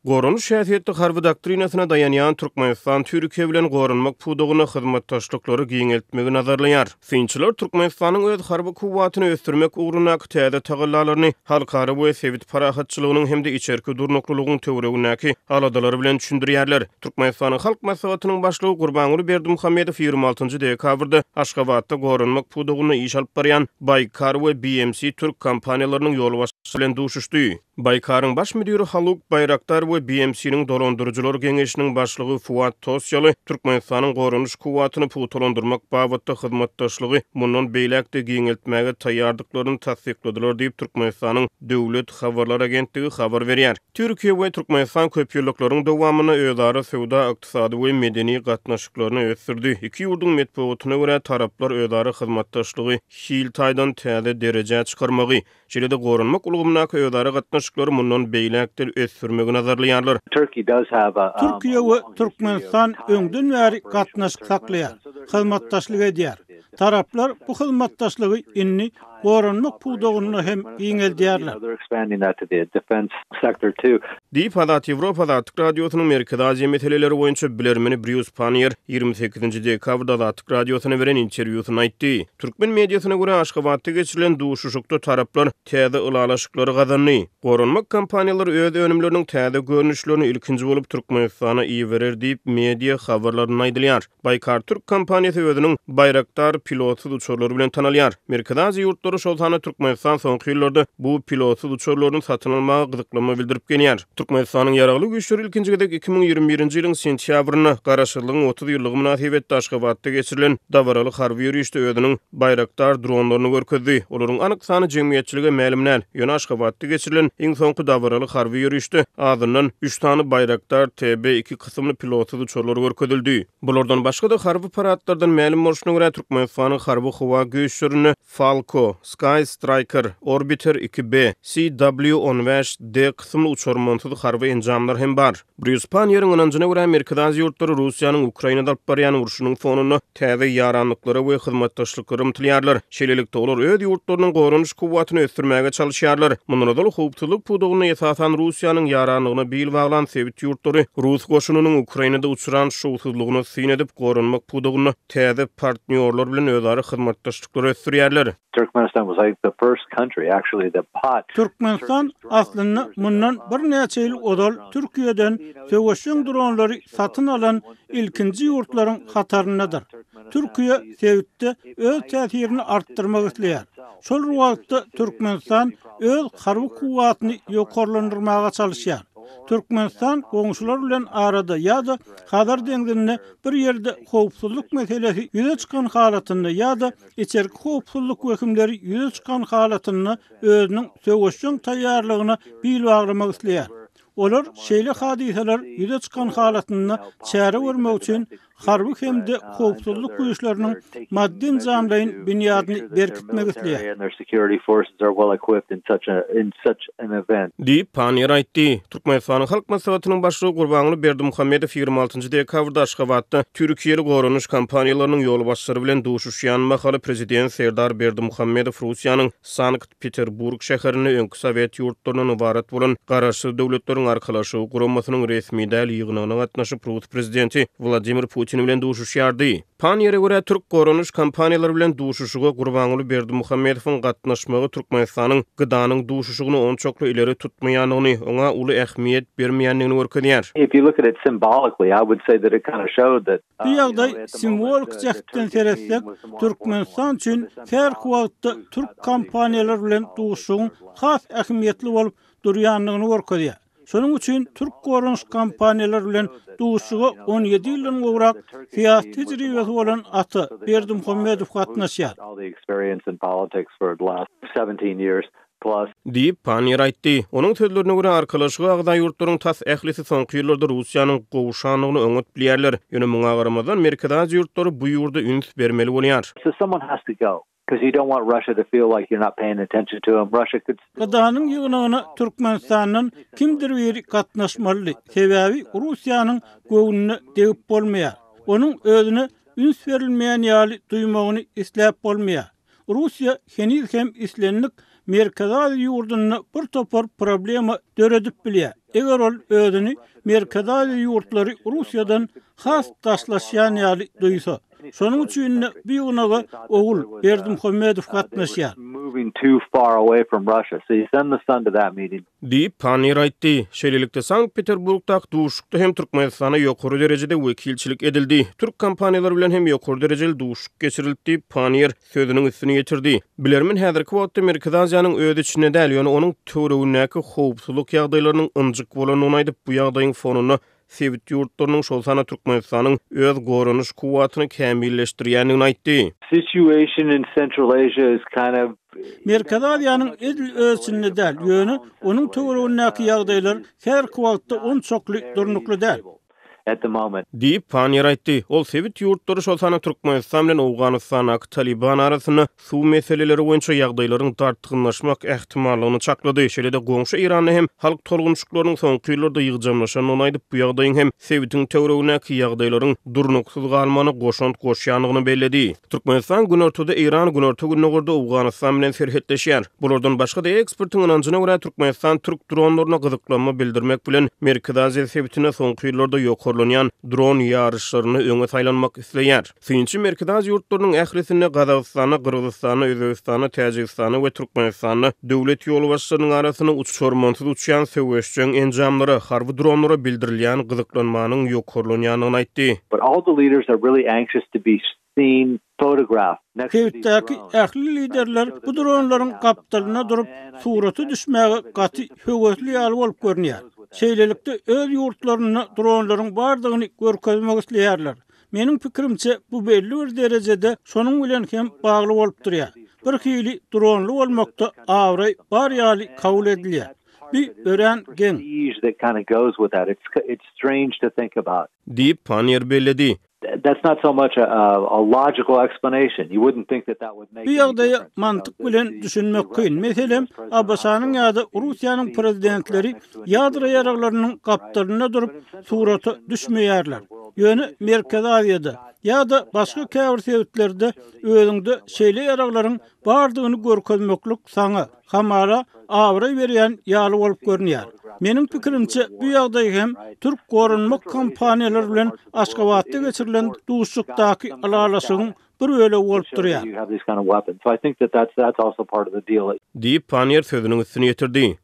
Goranyş häsiýetli harby doktrinasyna daýanýan Türkmenistan Türkiýe bilen goranmak pudagynda hyzmatdaşlyklary giňeltmegi nazarlaýar. Synçylar Türkmenistanyň öz harby kuwwatyny ösdürmek ugrundaky täze tagallalaryny halkara we sebit parahatçylygynyň hem-de içerki durnuklylygyň töweregindäki aladalary bilen düşündirýärler. Türkmenistanyň Halk Maslahatynyň Başlygy Gurbanguly Berdimuhamedow 26 dekabrda Aşgabatda goranmak pudagynda iş alyp barýan Baýkar we BMC türk kompaniýalarynyň ýolbaşçylary bilen duşuşdy. Baýkaryň baş müdiri Haluk Baýraktar we BMC-niň dolandyryjylar geňeşiniň başlygy Fuat Tosýaly Türkmenistanyň goranyş kuwwatyny pugtalandyrmak babatda hyzmatdaşlygy mundan beýläk-de giňeltmäge taýýardyklaryny tassykladylar diýip, Türkmenistanyň Döwlet habarlar agentligi habar berýär. Türkiýe we Türkmenistan köpýyllyklaryň dowamynda özara söwda-ykdysady we medeni gatnaşyklaryny ösdürdi. Iki ýurduň metbugatyna görä, taraplar özara hyzmatdaşlygy hil taýdan täze derejä çykarmagy, Şeýle-de goranmak ulgamyndaky özara gatnaşyklary mundan beýläk-de ösdürmegi nazarlaýarlar. Türkiýe we Türkmenistan öňden bäri gatnaşyk saklaýar, hyzmatdaşlyk edýär. Taraplar bu hyzmatdaşlygy indi goranmak pudagynda hem giňeldýärler. Diýip, Azat Ýewropa Azatlyk Radiosynyň Merkezi Aziýa meseleleri boýunça bilermeni Brýus Panniýer 28 dekabrda Azatlyk Radiosyna beren interwýusynda aýtdy. Türkmen mediasyna görä, Aşgabatda geçirilen duşuşykda taraplar täze ylalaşyklary gazandy. Goranmak kompaniýalary öz önümleriniň täze görnüşlerini ilkinji bolup Türkmenistana iberer diýip, media habarlarynda aýdylýar. Baýkar türk kompaniýasy özüniň Baýraktar pilotsyz uçarlary bilen tanalýar. Merkezi Aziýa ýurtlary, şol sanda Türkmenistan soňky ýyllarda bu pilotsyz uçarlaryny satyn almaga gyzyklanma bildirip gelýär. Türkmenistanyň Ýaragly Güýçleri ilkinji gezek 2021-nji ýylyň sentýabrynda Garaşsyzlygyň 30 ýyllygy mynasybetli Aşgabatda geçirilen dabaraly harby ýörişde özüniň Baýraktar dronlaryny görkezdi. Olaryň anyk sany jemgyýetçilige mälim däl. Ýöne Aşgabatda geçirilen iň soňky dabaraly harby ýörişde azyndan üç sany Baýraktar TB iki kysymly pilotsyz uçarlar görkezildi. Bulardan başga-da harby paradlardan mälim bolşuna görä, Türkmenistanyň harby howa güýçlerinde Falco, Sky Striker, Orbiter 2B, CW 15 D kysymly uçarmansyz harby enjamlar hem bar. Brýus Panniýeriň ynanjyna görä, Merkezi Aziýa ýurtlary Russiýanyň Ukrainada alyp barýan urşunyň fonunda täze ýaranlyklara we hyzmatdaşlyklara ymtylýarlar. Şeýlelikde, olar öz ýurtlarynyň goranyş kuwwatyny ösdürmäge çalyşýarlar. Mundan ozal, howpsuzlyk pudagynda esasan Russiýanyň ýaranlygyna bil baglan sebit ýurtlary rus goşunynyň Ukrainada uçran şowsuzlygyna syn edip, goranmak pudagynda täze partnýorlar bilen özara hyzmatdaşlyklary ösdürýärler. Türkmenistan aslynda mundan birnäçe ýyl ozal Türkiýeden söweşjeň dronlary satyn alan ilkinji ýurtlaryň hataryndadyr. Türkiýe sebitde öz täsirini artdyrmak isleýär. Şol bir wagtda Türkmenistan öz harby kuwwatyny ýokarlandyrmaga çalyşýar. Türkmenistan goňşular bilen arada ýa-da Hazar deňzinde bir ýerde howpsuzlyk meselesi ýüze çykan halatynda ýa-da içerki howpsuzlyk wehimleri ýüze çykan halatynda özüniň söweşjeň taýýarlygyna bil baglamak isleýär. Olar şeýle hadysalar ýüze çykan halatynda çäre görmek üçin harby hem-de howpsuzlyk güýçleriniň maddy-enjamlaýyn binýadyny berkitmek isleýär. Diýip, Panniýer aýtdy. Türkmenistanyň Halk Maslahatynyň Başlygy Gurbanguly Berdimuhamedow 26 dekabrda Aşgabatda türkiýeli goranyş kompaniýalarynyň ýolbaşçylary bilen duşuşýan mahaly Prezident Serdar Berdimuhamedow Russiýanyň Sankt-Peterburg şäherinde öňki sowet ýurtlaryndan ybarat bolan Garaşsyz Döwletleriň Arkalaşygy Guramasynyň resmi däl ýygnagyna gatnaşyp, rus prezidenti Wladimir Putin bilen duşuşýardy. Panniýere görä, türk goranyş kompaniýalary bilen duşuşyga Gurbanguly Berdimuhamedowyň gatnaşmagy Türkmenistanyň GDA-nyň duşuşygyny onçakly ileri tutmaýandygyny, oňa uly ähmiýet bermeýändigini görkezýär. Bu ýagdaý simwolik jähtden seretsek, Türkmenistan üçin häzirki wagtda türk kompaniýalary bilen duşuşygyň has ähmiýetli bolup durýandygyny görkezýär. Şonuň üçin türk goranyş kompaniýalary bilen duşuşyga 17 ýyldan gowrak syýasy tejribesi bolan Ata Berdimuhamedow gatnaşýar. Plus. Diýip, Panniýer aýtdy. Onuň sözlerine görä, Arkalaşyga agza ýurtlaryň tas ählisi soňky ýyllarda Russiýanyň gowşandygyny oňat bilýärler. Ýöne muňa garamazdan, Merkezi Aziýa ýurtlary bu ýurda üns bermeli bolýar. GDA-nyň ýygnagyna Türkmenistandan kimdir biri gatnaşmalydy, sebäbi Russiýanyň göwnüne degip bolmaýar. Onuň özüne üns berilmeýän ýaly duýmagyny isläp bolmaýar. Russiýa heniz hem islendik Merkezi Aziýa ýurdunda bir topar problema döredip bilýär, eger ol özüni Merkezi Aziýa ýurtlary Russiýadan has daşlaşýan ýaly duýsa. Şonuň üçin-de bu ýygnaga ogul Berdimuhamedow gatnaşýar. Diýip, Panniýer aýtdy. Şeýlelikde, Sankt-Peterburgdaky duşuşykda hem Türkmenistana ýokary derejede wekilçilik edildi. Türk kompaniýalary bilen hem ýokary derejeli duşuşyk geçirildi diýip, Panniýer sözüniň üstüni ýetirdi. Bilermen häzirki wagtda Merkezi Aziýanyň öz içinde däl, ýöne onuň töweregindäki howpsuzlyk ýagdaýlarynyň ynjyk bolandygyny aýdyp, bu ýagdaýyň fonunda sebit ýurtlarynyň, şol sanda Türkmenistanyň öz goranyş kuwwatyny kämilleşdirýändigini aýtdy. Situation in Central Asia is kind of. Merkezi Aziýanyň edil öz içinde däl, ýöne onuň töweregindäki ýagdaýlar häzirki wagtda onçakly durnukly däl. At the moment. Diýip, Panniýer aýtdy. Ol sebit ýurtlary, şol sanda Türkmenistan bilen Owganystandaky Talyban arasynda suw meseleleri boýunça ýagdaýlaryň dartgynlaşmak ähtimallygyny çaklady. Şeýle-de goňşy Eýranda hem halk tolgunyşyklarynyň soňky ýyllarda ýygjamlaşandygyny aýdyp, bu ýagdaýyň hem sebitiň töweregindäki ýagdaýlaryň durnuksyz galmagyna goşant goşýandygyny belledi. Türkmenistan günortada Eýran, günorta-gündogarda Owganystan bilen serhetleşýär. Bulardan başga-da, ekspertiň ynanjyna görä, Türkmenistan türk dronlaryna gyzyklanma bildirmek bilen, Merkezi Aziýa sebitinde soňky ýyllarda ýokarlanýan dron ýaryşlarynda öňe saýlanmak isleýär. Synçy Merkezi Aziýa ýurtlarynyň ählisinde, Gazagystanda, Gyrgyzystanda, Özbegistanda, Täjigistanda we Türkmenistanda döwlet ýolbaşçylarynyň arasynda uçarmansyz uçýan söweşjeň enjamlara, harby dronlara bildirilýän gyzyklanmanyň ýokarlanýandygyny aýtdy. But all the leaders are really anxious to be seen photographed next to these Sebitdäki drones. ähli liderler bu dronlaryň gapdalynda durup, surata düşmäge gaty höwesli ýaly bolup görünýär. Şeýlelikde, öz ýurtlarynda dronlaryň bardygyny görkezmek isleýärler. Meniň pikirimçe, bu belli bir derejede şonuň bilen hem bagly bolup durýar. Bir hili dronly bolmakda abraý bar ýaly kabul edilýär. Bu örän geň. Diýip, Panniýer belledi. Bu ýagdaýa mantyk bilen düşünmek kyn. Meselem, ABŞ-nyň ýa-da Russiýanyň prezidentleri ýadro ýaraglarynyň gapdalynda durup, surata düşmeýärler. Ýöne Merkezi Aziýada ýa-da başga käbir sebitlerde özüňde şeýle ýaraglaryň bardygyny görkezmeklik saňa, hamala, abraý berýän ýaly bolup görünýär. Meniň pikirimçe, bu ýagdaý hem türk goranmak kompaniýalary bilen Aşgabatda geçirilen duşuşykdaky ylalaşygyň bir bölegi bolup durýar. Diýip, Panniýer sözüniň üstüni ýetirdi.